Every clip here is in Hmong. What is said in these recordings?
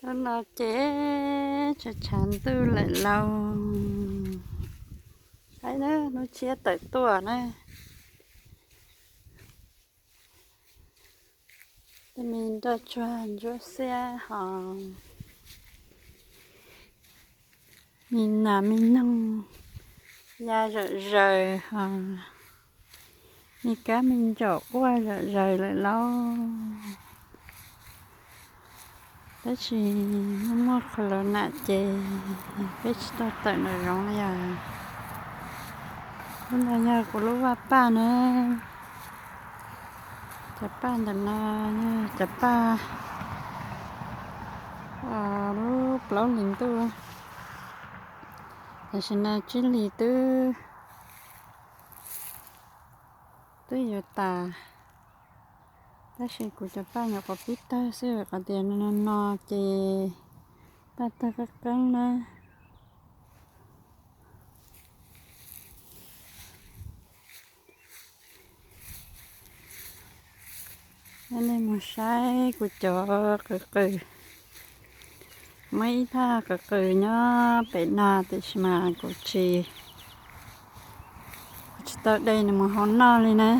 Hnub no ces tshav tshav ntuj lawm lauj. Saib na, hnub tshiab tawm tuaj na. Tej me nroj tsuag ntsuab xiab ho, me nas me noog ya zom zaws ho, me kab me ntsaum quaj zom zaws lawm lauj. Tab sis muaj muaj qhov los nam ces peb tsis tau tawm nram zoov li os. Lub no yog kuv lub vaj paj na. Cov paj ntawm no yog cov paj lub plaub hlis ntuj. Tam sim no tsib hlis twb, twb yuav tas, tab sis kuv cov paj nyuam qhuav pib tawg xwb, qhov tias no no ces paj tawg qeeb qeeb na. Nej mus saib kuv cov qws qws. Muaj ib thaj qws qws nyob pem no tiam sis mas kuv tsis, kuv tsis tau de nws mus hau noj li na.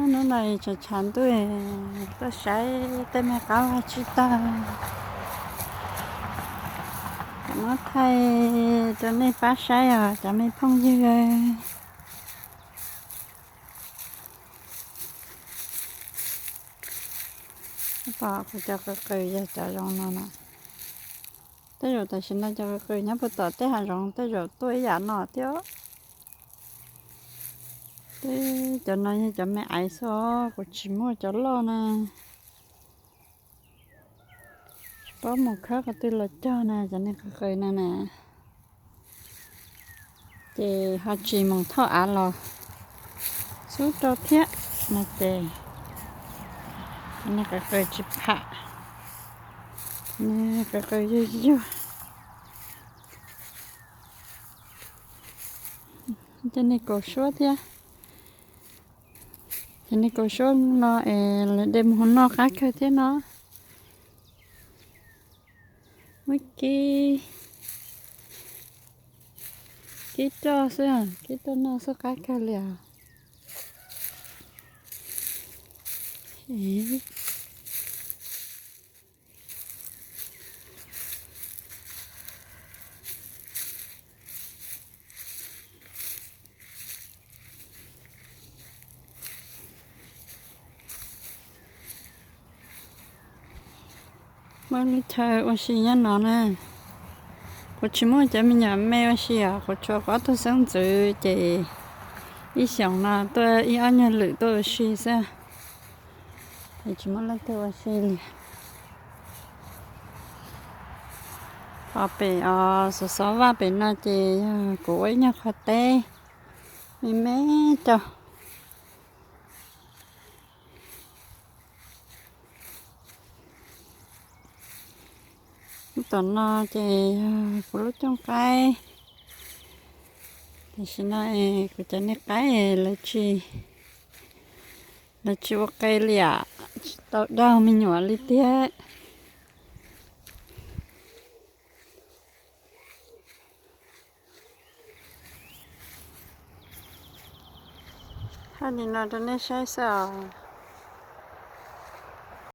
Hnub no tshav tshav ntuj tuaj saib tej me qab vaj tsib taug. Kuv muab thaij rau nej pab saib os cov me phooj ywg. Pom kuv cov qws qws yog cov zoo no na. Tej zaum tam sim no cov qws qws nyob puag tom tej hav zoov tej zaum tuaj ib yam no thiab. Twb cov no yog cov me aiv xwb os, kuv tsis muaj cov loj na. Tsis paub mus khawb qhov twg los cog na, cov niag qws qws no na. Ces ho tsis mus thauj av los xub rau thiab no ces cov niag qws qws tsis pham, niag qws qws yuag yuag. Cov niag kaus suab thiab, cov niag kaus suab no es lawv de mus hu noj qab kawg thiab no. Muab kib, kib roj xwb, kib roj noj xwb qab kawg li os. Muaj lub chaw ua si nyob no na. Kuv tsis muaj cov me nyuam me ua si os, kuv tshuav kuv ob tug xeeb ntxwv ces ib xyoos no tuaj ib ob nyuag lwm tuaj ua si xwb. Es tsis muaj leej twg ua si li. Ho pem os xov xov vaj pem no ces yog kuv ua ib nyuag qhov teb me me rau. Lub tom no ces yog kuv lub cooj qaib. Tam sim no es kuv cov niag qaib lawv tsis, lawv tsis ua qe li am, tsis tau daug me nyuam li thiab. Thaij li no rau nej saib xwb os.